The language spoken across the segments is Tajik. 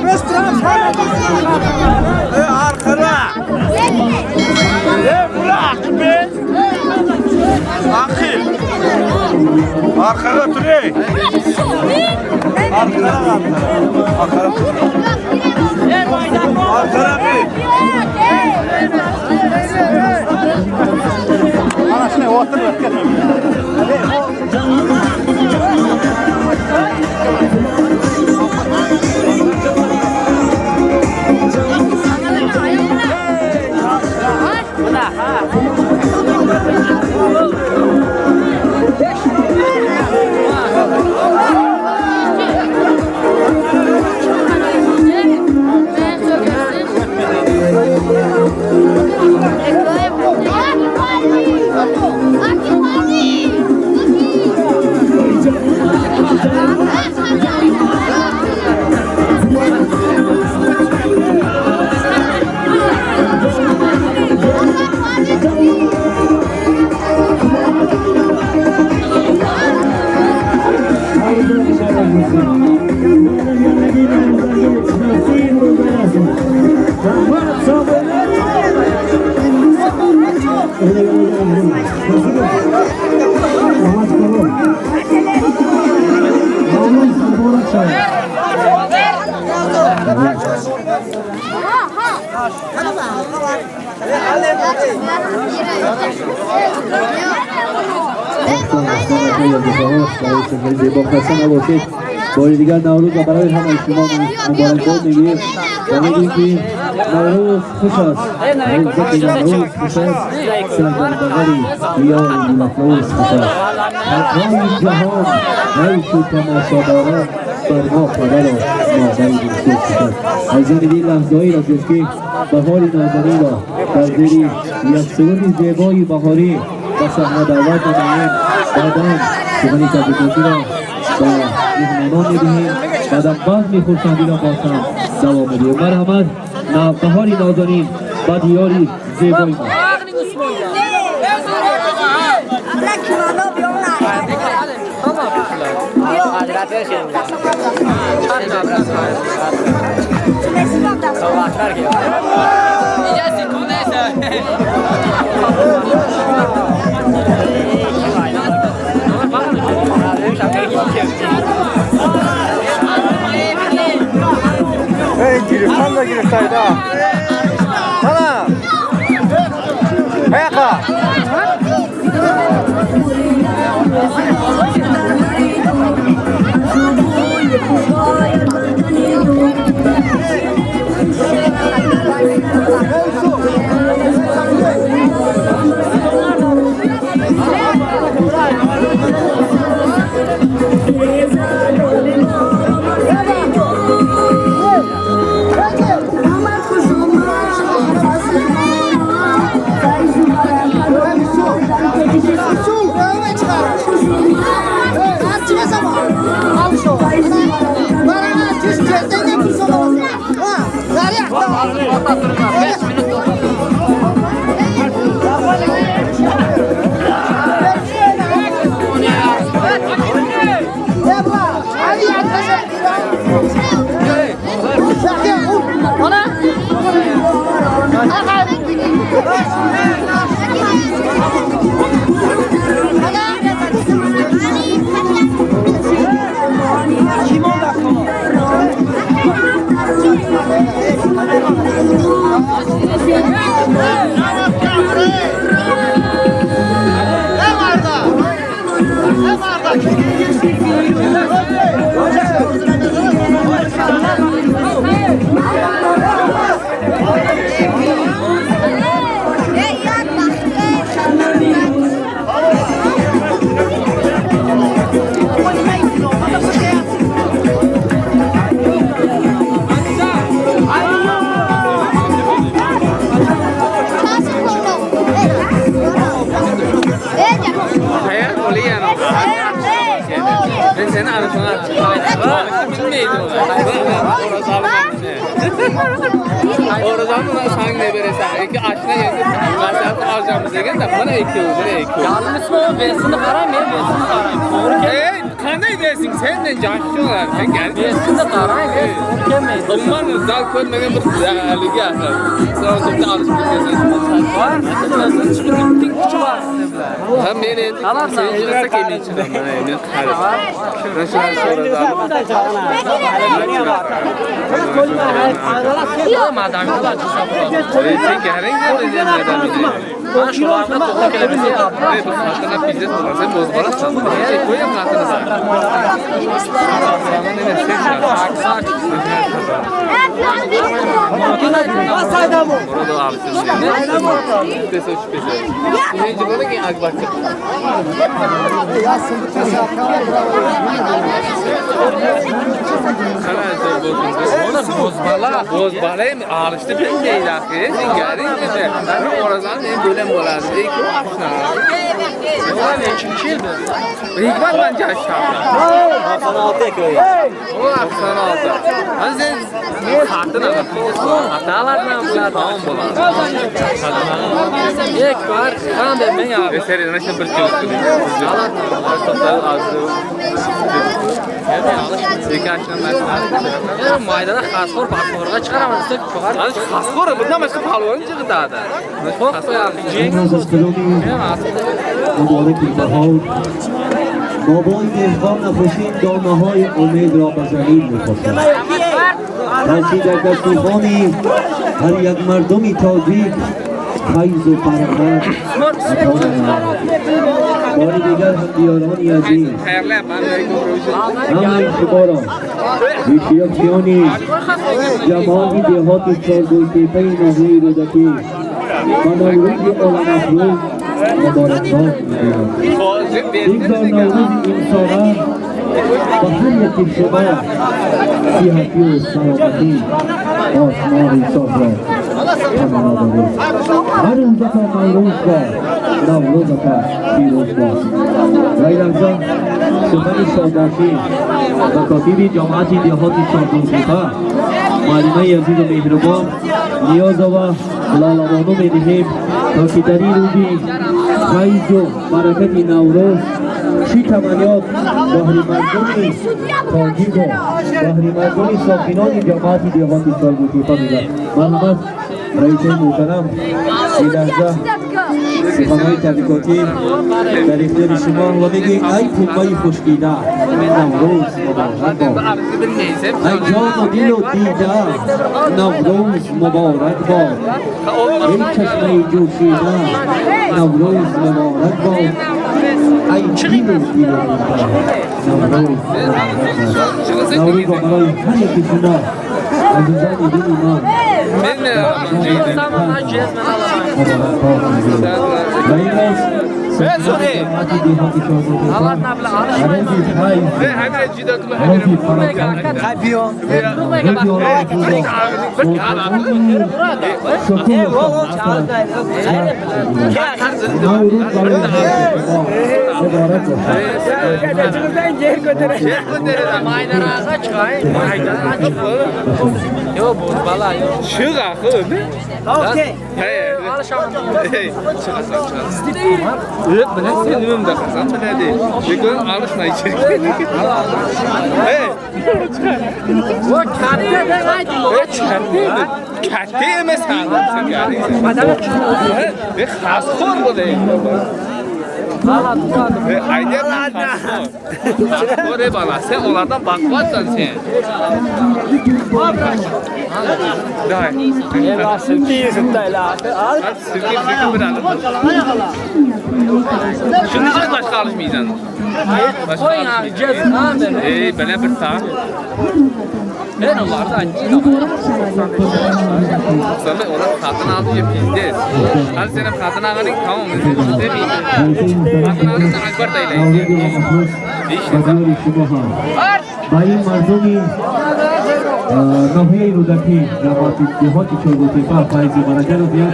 Biz turamiz. Arqada. Bular Aqil. Aqil. Orqada turing. Orqada, orqada. Orqada bir. Mana shunday o'tirib o'tkazing. بار دیگر نوروز را برای همه شما مبارکباد میگیم و میگیم که نوروز خوش است، نوروز خوش است، سر در بغل دیار نیلافروز خوش است. حقهای جهان حیث تماشاداران بر ما پدر و مادر دلسوز خوش است. عزیزان دل، لحظه‌هایی را که بهار نازنین را در زیر یک سرود زیبای بهاری به صحنه دعوت نماییم. بعدا سخنی تبریکاتی را به مهمانان میدهیم، بعدا بزم خرسندی را باز هم دوام میدهیم. مرحمت، بهاری نازنین با دیاری زیبای ما. Гирифтан да гирифтайда. Ана. Аяқа. O'rozani sang ne berasan? Ikki ashna endi masalani olamiz deganda mana ikki, mana ikki. Yalnızmı o vesini qarayım, men vesini qarayım. To'g'ri kelmaydi. Ey, qanday dersin? Senden yaxshi olar. Sen gel. Vesini qarayım, to'g'ri kelmaydi. Umuman zal ko'rmagan bir haligi axir. Sen to'pni olishib ketsan. Var, o'zini chiqib bitting kuchi bor sizda bilan. Ha men endi Alarsan. sen yig'ilsa keyin men chiqaman. Mana men qarasam. Sen garing Mana shularni to'g'ri kelamiz. Ey, bu xatini biznes bo'lsa, sen bo'zbolasan. Sen qo'yam xatini. Bo'zbala olishni bilmaydi axir. Sen garing dedi. O'rozani men bo'lam bo'ladi. Ey, ku ashna. Nechinchi yil bu? Hikmat man jasham. O 96. Hani sen xatini Atalardan biladi. Tamam bo'ladi. Ek var, qanday men abi. Eseri nasıl bir kilo Maydada xasxo'r pasxo'rga chiqaraman desak, cho'g'ar. Xasxo'r bundan boshqa palvon jig'itadi. To'q qo'yadi. امروز از کلامی مبارک بهار بابای مهربان نخستین دانه های امید را به زمین میپاشد. بلکه در دستورخانی هر یک مردمی تاجیک فیض و برکت عطا نماید. بار دیگر هم دیارانی عزیز همه شما را اشتراکچیانی جماعت دهات چارگلتپه ناحیه رودکی و نوروز عالم افروز مبارکباد می‌گویم. بگذار نوروز این ساغر با هر یکی شما صحتی و سلامتی آسمان صاف را تمنا داریم. هر روزتان نوروز باد، نوروزتان پیروز باد. و این لحظه سخن شادباشی و کاتب جماعت دهات چارگلتپه معلمه عزیز و مهربان نیازова لالابانو میدهیم تا که در این روزی فیض و برکت نوروز چی تمنیات بهر مردم تاجیک و بهر مردم ساکنان جماعت دهات چارگلتپه میدهد. مرحمت رئیس محترم، این لحظه سخنهای تبریکاتی در اختیار شما و میگی ای پنبه خشکیده نوروز مبارک باد، ای جان و دل و دیده نوروز مبارک باد، ای چشمه جوشیده نوروز مبارک باد، ای دل و دل و دیده نوروز مبارک باد. نوروز برای هر یک شما عزیزان دل من و این راز Sen onlardan bakmazsan sen. Şunu hiç başka alışmayacaksın. Başka alışmayacaksın. Böyle bir saat. Ben onlardan Sonra onlar satın aldı ya pizde. Hadi senin satın almanın tamam mı? Satın alırsan akbar dayılayız. با این مردمی ناحیه رودکی جماعت دهات چارگلتپه فیض و برکت رو بیاد.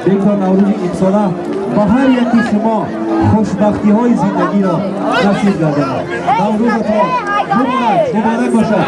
بگذار نوروز امساله با هر یکی شما خوشبختی های زندگی را نصیب گرداند. نوروزتان Муборак бошад.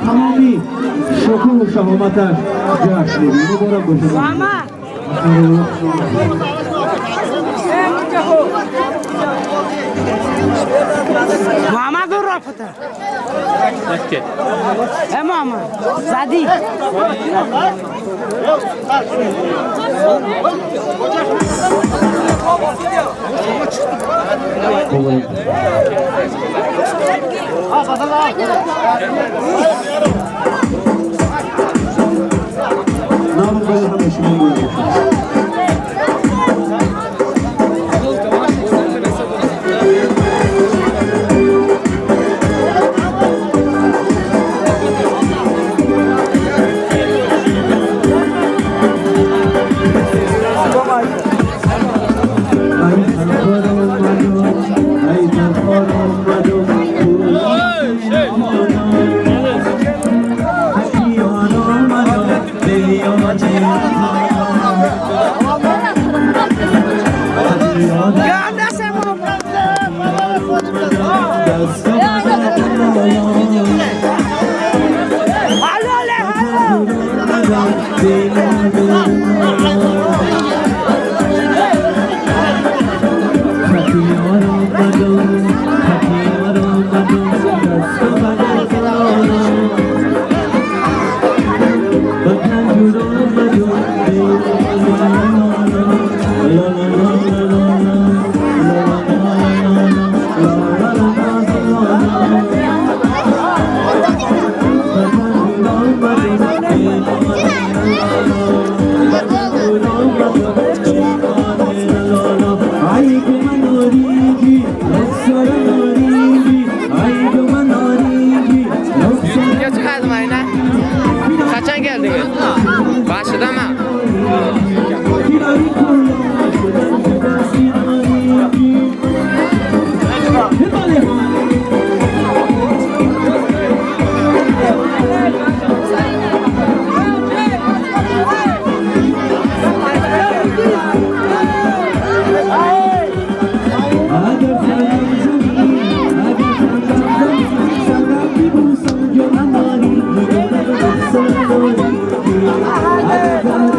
تمامی شکوه و شهامتش جشن می‌گیریم. مبارک باشه. ماما دور رفته. ماما زدی. I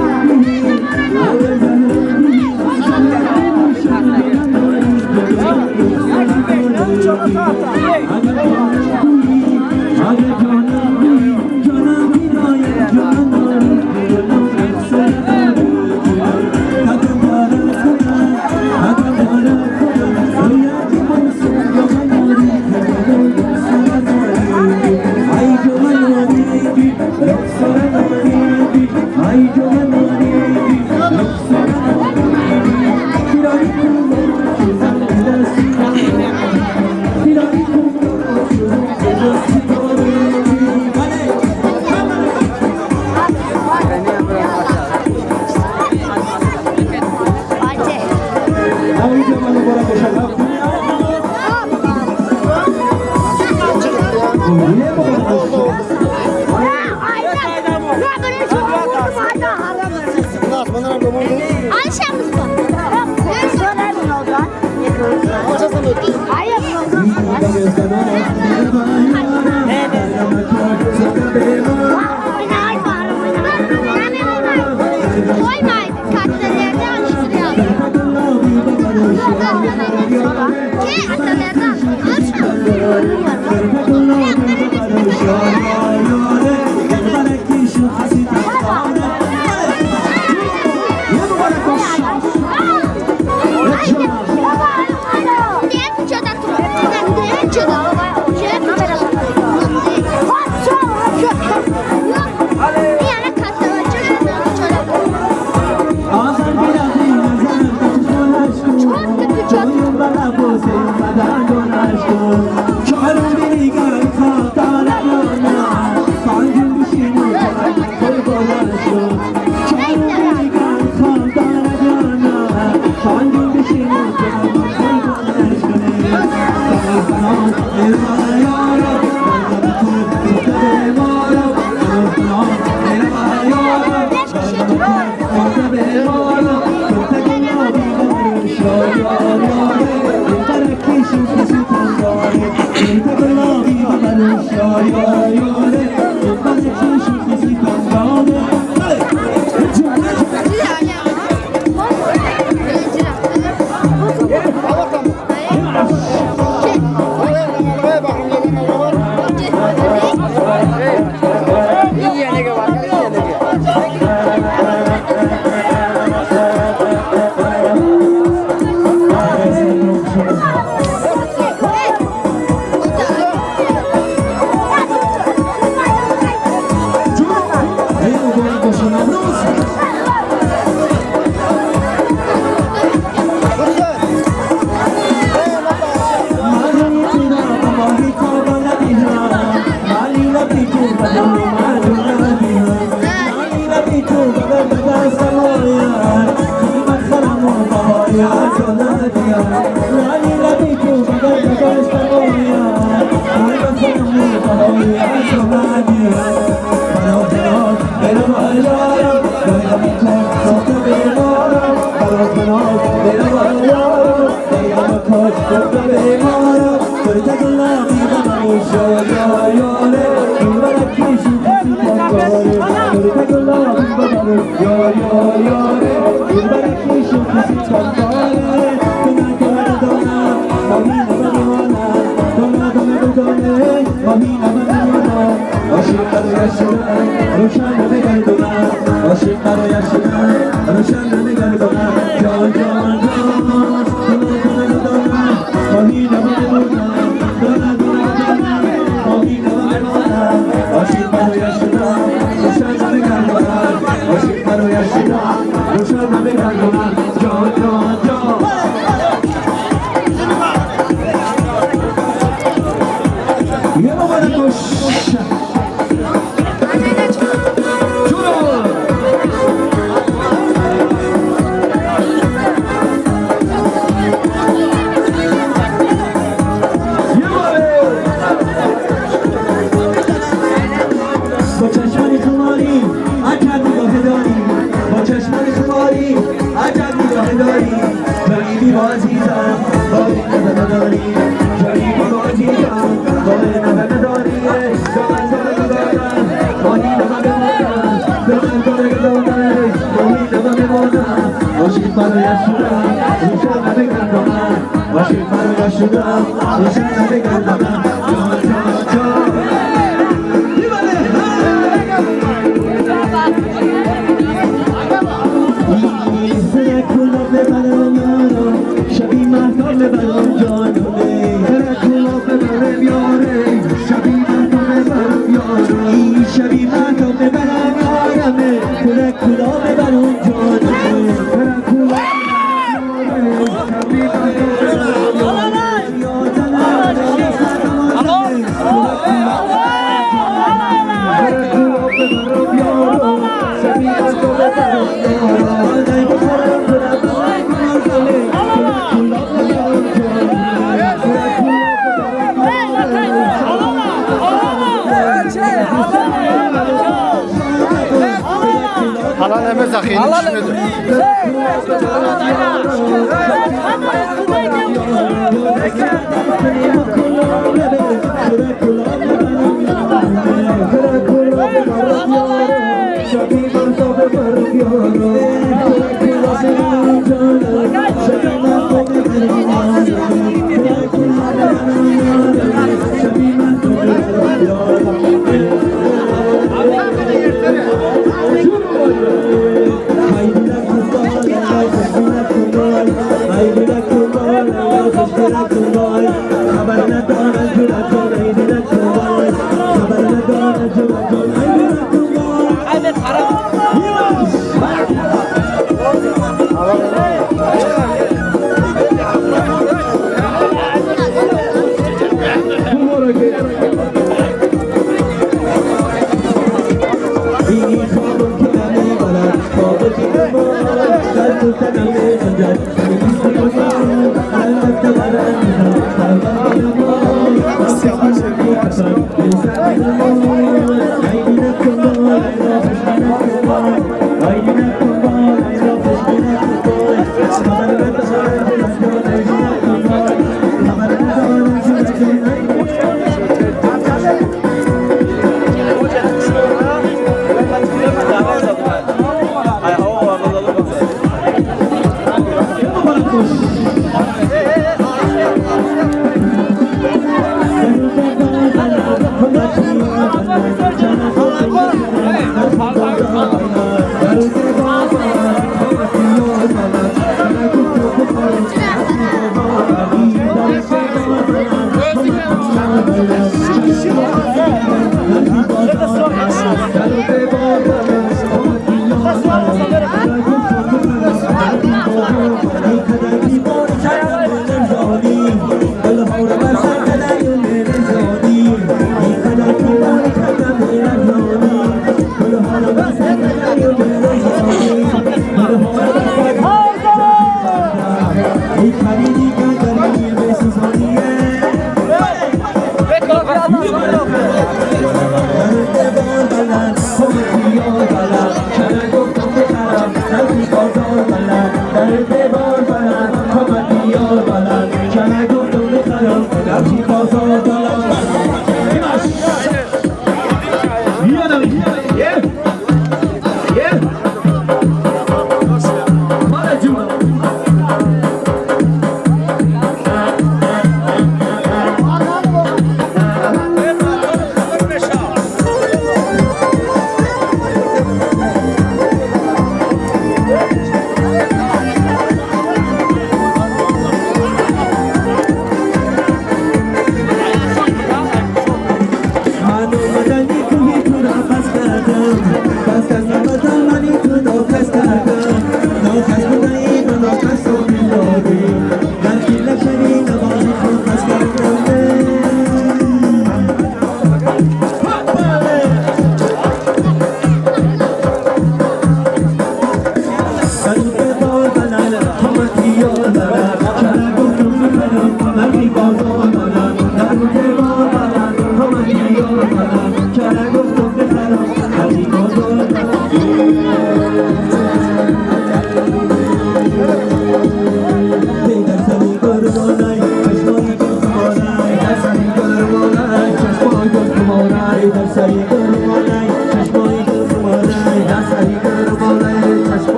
Alan emez akıyını düşmedi.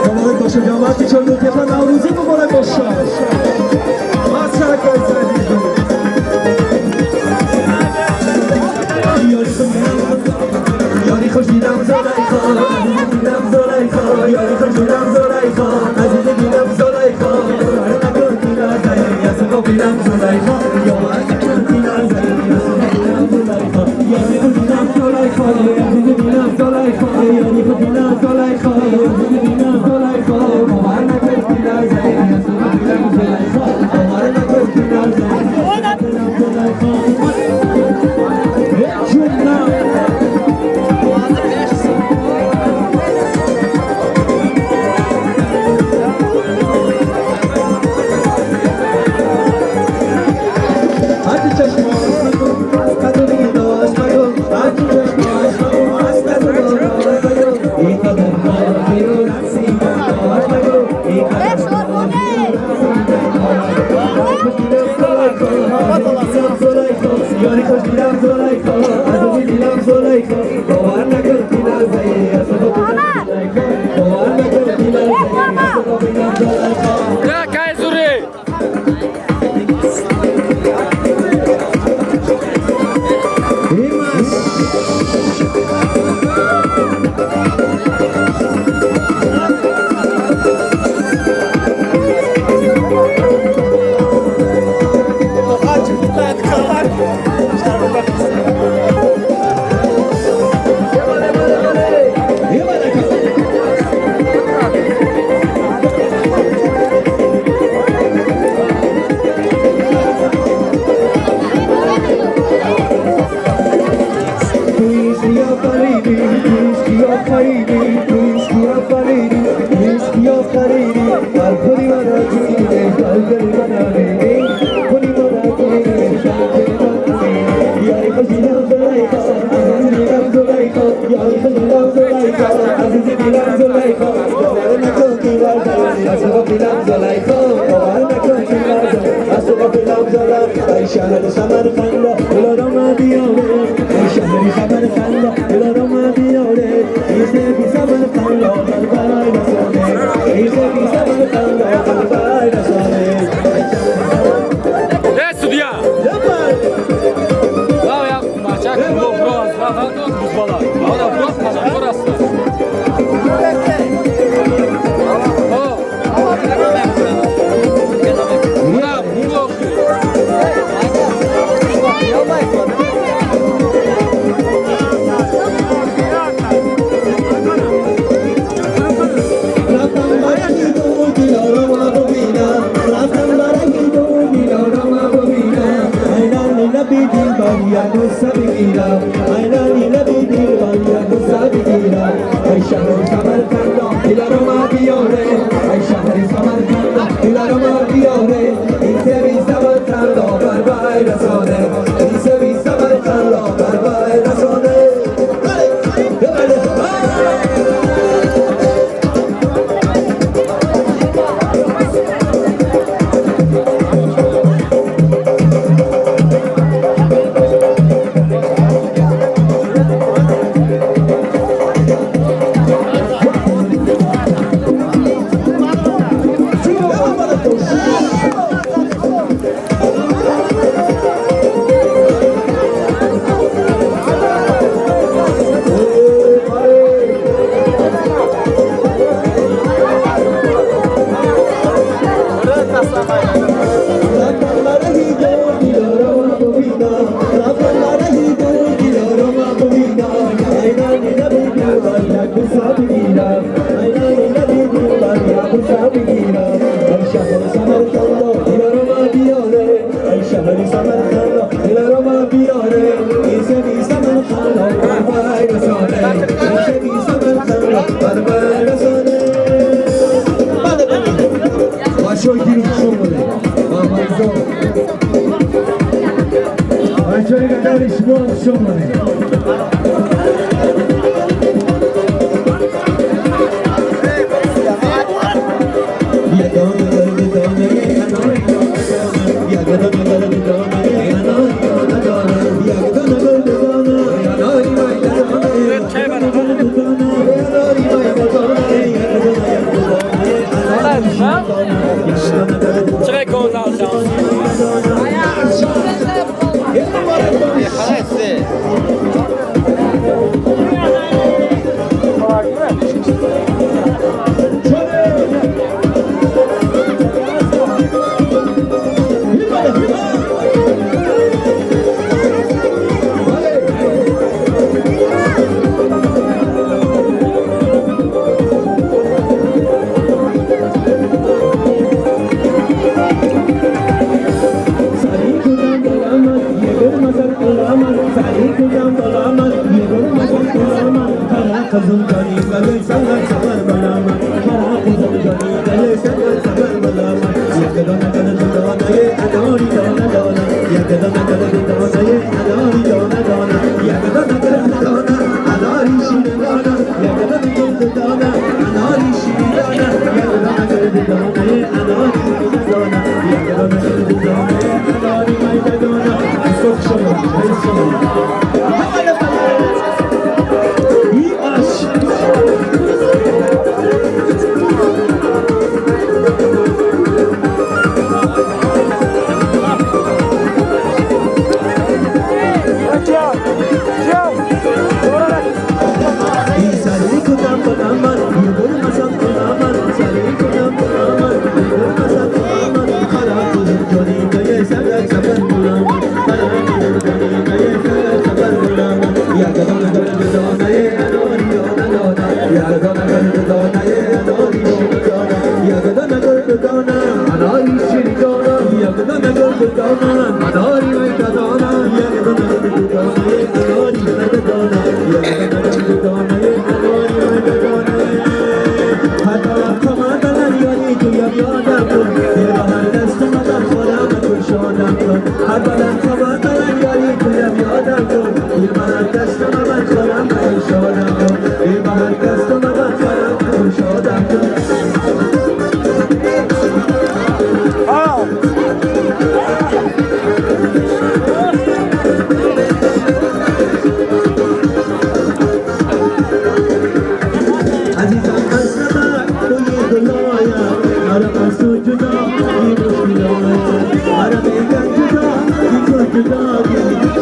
مبارک باشه جماعت چون لطفا نوروزی مبارک باشه.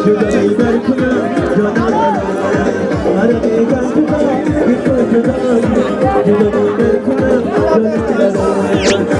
جدایی بر کنم جانان مرا میگن تو با بی تو جدایی، جدایی بر کنم جانان.